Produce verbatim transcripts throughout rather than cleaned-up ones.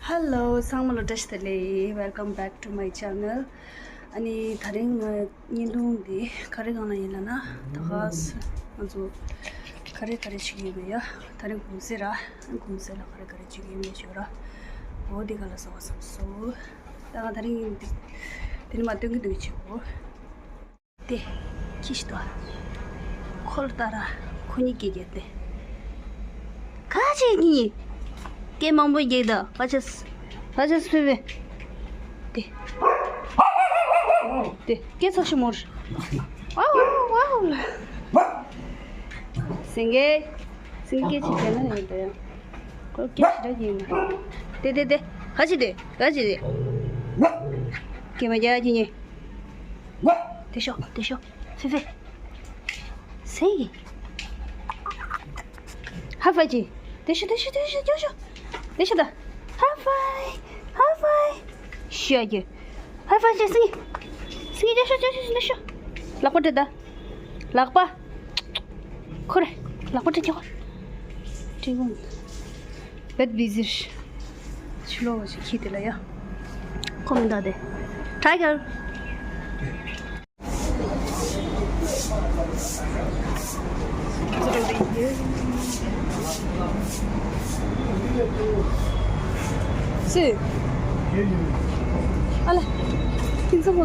Hello, ཚང་མ་ལ་བཀྲ་ཤིས་བདེ་ལེགས། Welcome back to my channel. ཨ་ནི་དེ་རིང་ང་བརྙན་ཐུང་འདི་ག་རེ་སྒང་ལ་ཡིན་ལབ་ན། ད་ག་ས་ང་ཚོ་ག་རེ་ག་རེ་བྱེད་ཀྱི་ཡོད་མེད་ཡ། དེ་རིང་གུང་སེང་ར། གུང་སེང་ལ་ག་རེ་ག་རེ་བྱེད་ཀྱི་ཡོད་མེད་བྱོས་ར། འོ་འདི་ག་ལ་སོང་བ་བསམ་སོང་། ད་ང་དེ་རིང་འདི་འདི་ནི་མ་སྟོན་གྱི་འདུག་བྱེད་གོ། དེ། ཁྱི་ཞིག་འདུག་ཁོ་ལ་ལྟ་ར། ཁོ་གཉིས་སྐད་རྒྱག་དེ། ག་བྱེད་གཉིས། སྐད་མང་པོ་རྒྱག་ད། ག་བྱས། ག་བྱས་ཕེ་ཕེ། དེ། དེ་སྐད་ཚགས་ཤིག་མོ་རེད། ཝའོ་ཝའོ་ཝའོ། སེང་གེ། སེང་གེ་སྐད་ཅིག་རྒྱག་ན་ཡོད་ད་ཡ། ཁོ་སྐད་ཞེ་དྲག་རྒྱག་ཡིན་ན། དེ་དེ་དེ། ག་བྱེད་དེ། ག་བྱེད་དེ། སྐད་མ་རྒྱག་ཁྱེད་གཉིས། དེ་ཤོག་དེ་ཤོག་ཕེ་ཕེ། སེང་གེ། ཧ་ཧྥའི་གྱིས། དེ་ཤོག་དེ་ཤོག་དེ་ཤོག་དེ་ཤོག་དེ་ཤོག་ད། ཧ་ཧྥའི། ཧ་ཧྥའི། ཤོག་གྱིས། ཧ་ཧྥའི་གྱིས་སེང་གེ། སེང་གེ་དེ་ཤོག་དེ་ཤོག་དེ་ཤོག་ལག་པ་སྤྲད་ད། ལག་པ། ཁོ་རེ། ལག་པ་སྤྲད་ཀྱོག་སྤྲད་གོ། བེད་བི་ཟིར། ཕྱི་ལོགས་ཞིག་ཁྱི་དེ་ལ་ཡ། ཁོ་མི་འདའ་དེ། Tiger. སུ། ཨ་ལ། ཁྱིམ་ཚང་མོ།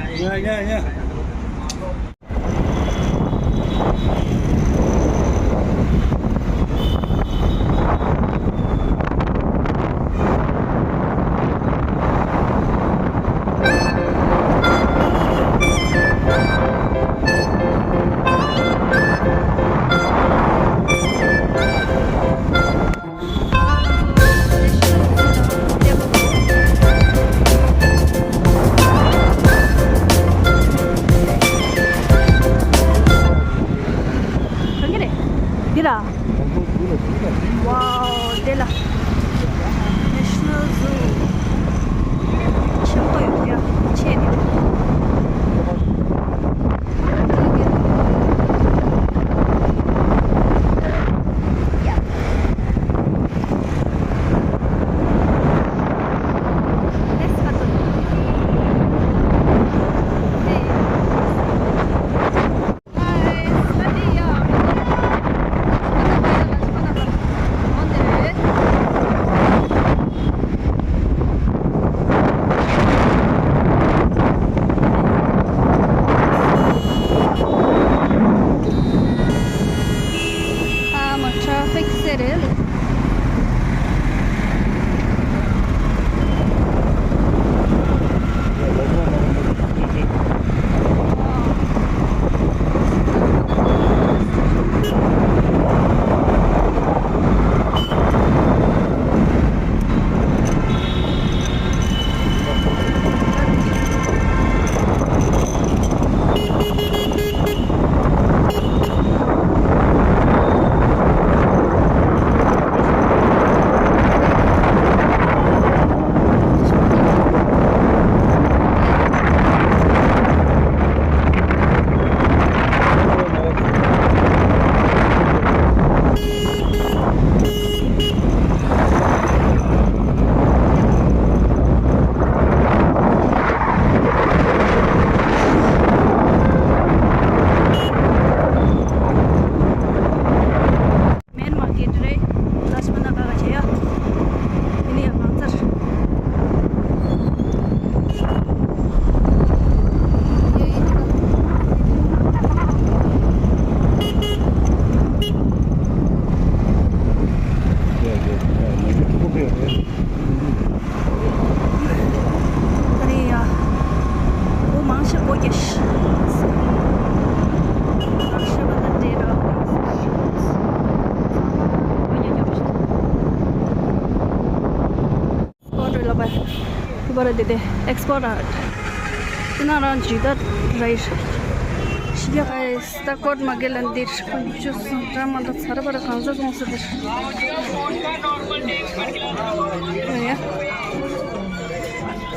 ཡ་ཡ་ཡ། གང་གི་རེད། འདི་ར། ཝའོ། དེ་ལ་National Zoo ཆེན་པོ་ཡོད་ཡ། ཆེ་ནི། ཨ་མ་ཊ་ཕིག་སེ་རེད། མེན་མར་ཀེཊ་རེད། ལ་ཤ་མ་ན་ཀ་ག་བྱེད་ཡ། དེ་ནས་ཡང་ང་ཚར། ཨ་རེ་ཡ། འོ་མང་ཤ་གོ་རྒྱ་ཤི། མང་ཤ་བ་ད་འདྲེ་ར། སི་པོ་ཊ་རེད་ལ་པ། ཁུ་པ་ར་དེ་དེ་ཨེག་སི་པོ་ཊ་ར། དེ་ན་རང་ཇུས་ད་ར་ཡིར། ཤི་རྒྱ་ཨེ་སི་ད་ཀོཊ་མ་གེ་ལ་འདིར་ཁོ་ཅུ་སུ་འདྲ་མ་འདྲ་ཚར་བ་ར་གང་ཟག་སོང་སུ་དེར།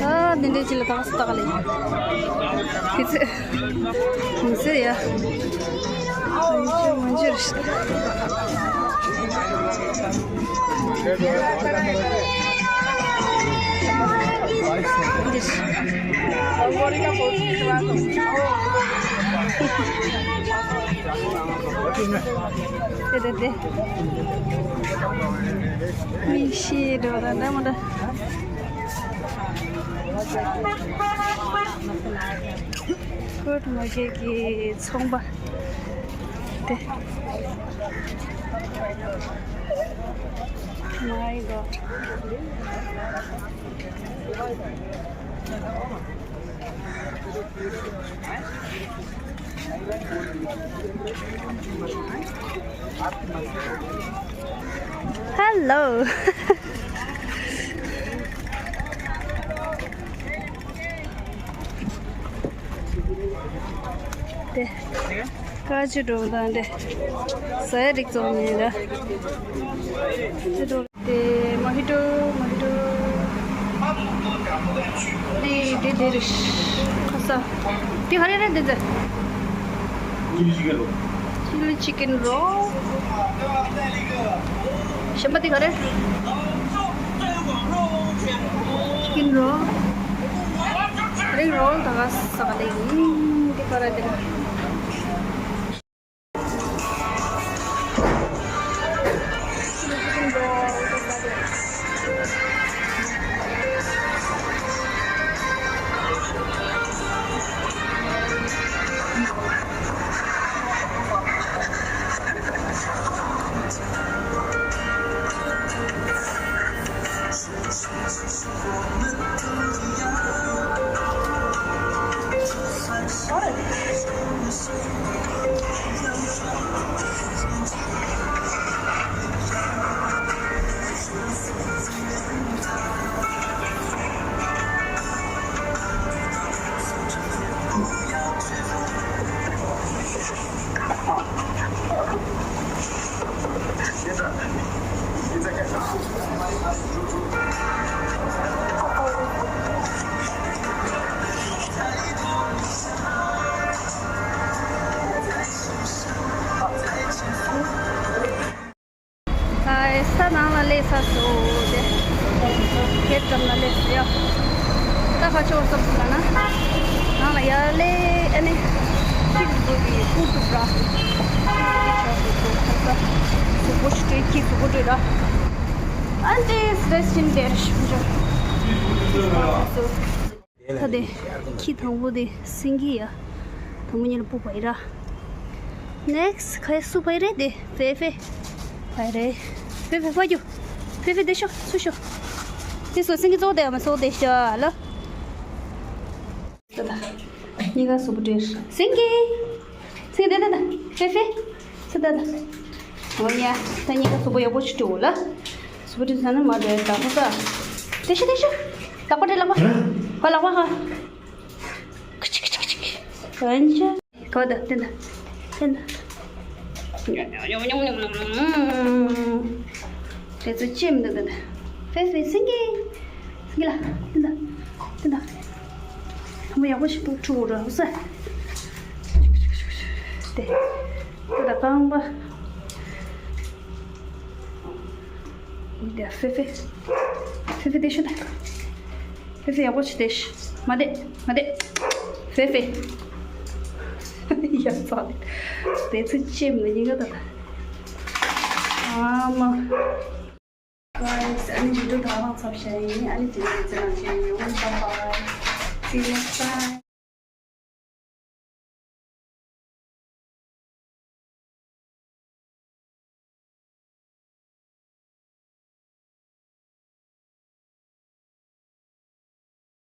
ཡ། ཨ། འདི་འདྲའི་ཅི་ལ་དག་ས་དག་ལེ། ཁྱི་ཚེ། ཁྱི་ཚེ་ཡ། མ་འཇུ་མ་འཇུ་རེད། འདི། དེ་དེ་དེ། མིག་ཤེལ་འགྲོ་ད་འདྲ་མ་འདྲ། སྐོར་མ་གེ་གི་ཚོང་པ་དེ། མའི་གོཌ། Hello. དེ། ཀ་ཅུ་འགྲོ་དང་དེ། ཟ་ཡ་རིགས་བཙོང་ནས་ར། དེ་འགྲོ། དེ་མོ་ཧི་ཏོ། མོ་ཧི་ཏོ། དེ་དེ་དེ་རེད། ཁ་ས། དེ་ག་རེ་རེད་དེ་ཚེ། ཅི་ལི་ཅི་ཀན་རོལ། གཞན་པ་དེ་ག་རེ། ཅི་ཀན་རོལ། རིགས་རོལ་ད་ག་ས་ག་ལེ་ཡིན་དེ་ག་རེ་དེ། ཨ། ས་ནང་ལ་སླེབས་ཚར་སོང་། དེ་གེ་ཊི་འགྲམ་ལ་སླེབས་སོང་ཡ། ད་ཁ་ཕྱོགས་བསམ་སོང་ན་ནང་ལ་ཡར་སླེབས། ཨ་ནི་ཁྱི་གི་གུར་འདུག་ར། ཁྱི་གི་གུར་འདུག་ར། གཟུགས་པོ་ཞིག་སྤྲོད། ཁྱི་གཟུགས་པོ་སྤྲོད་ར། ཨ་ནི་ཌེ་རེ་སི་ཊི་ཨིན་ཌེ་རེ་སི་ཊི་ཨིན་ཌེ་རེ་སི་ཊི་ཨིན་ཌེ་རེ་སི་ཊི་ཨིན་ཌེ། ད་དེ་ཁྱི་དང་པོ་དེ་སེང་གེ་ཡ། དང་པོ་ཉིད་ལ་སྤུ་བ་ཡི་ར། ནེག་སི་ཊི་ག་ཡ་སུ་བ་ཡི་རེད་དེ། ཧྥེ་ཧྥེ་བ་ཡི་རེད། ཧྥེ་ཧྥེ་ཕ་རྒྱུ། ཧྥེ་ཧྥེ་དེ་ཤོག་ཚུར་ཤོག་དེ་སོ་སེང་གེ་ཙོག་དེ་ཡ་མ་ཙོག་དེ་ཤ་ལ། ད་ད། གཉིས་ཀ་སུ་བ་སྤྲོད། སེང་གེ། སེང་གེ་དེ་ད་ད། ཧྥེ་ཧྥེ། སུ་ད་ད། འོ་ཡ། ད་གཉིས་ཀ་སུ་བ་ཡག་པོ་ཞིག་སྤྲོད་ལ། སུ་བ་སྤྲོད་ས་ན་མ་འགྲོ་ཡ་ད་ཧོ་ས། དེ་ཤོག་དེ་ཤོག་ལག་པ་སྤྲད་ལག་པ། ཧོ་ལག་པ་ཧོ། ཁི་ཆི་ཁི་ཆི་ཁི་ཆི། འོན་ཀྱང་། ག་བ་ད་དེ་ད། དེ་ད། དེ་ཚོ་ཅེམ་ད་ད་ད། ཧྥེ་ཧྥེ་སེང་གེ། སེང་གེ་ལ། དེ་ད། དེ་ད། ཁམ་པ་ཡག་པོ་ཞིག་ཏུ་འཁྲུ་ར་ཧུ་ས། དེ། དེ་ད་རྐང་པ། འདི་ཧྥེ་ཧྥེ། ཧྥེ་ཧྥེ་དེ་ཤོད་ད། ཧྥེ་ཧྥེ་ཡག་པོ་ཞིག་དེ་ཤོད། མ་བསྡད། མ་བསྡད། ཧྥེ་ཧྥེ། ཡ་ཙག་རེད། དེ་ཚོ་ཅེམ་ནི་ཡིན་ག་ད་ད། ཨ་མ། Guys, ཨ་ནི་བི་ཌི་ཡོ་ད་རང་ཚབ་བྱས་ཡིན། ཨ་ནི་དེ་ནས་ཚེ་རང་བྱས་ཡིན། Bye bye. See you next time.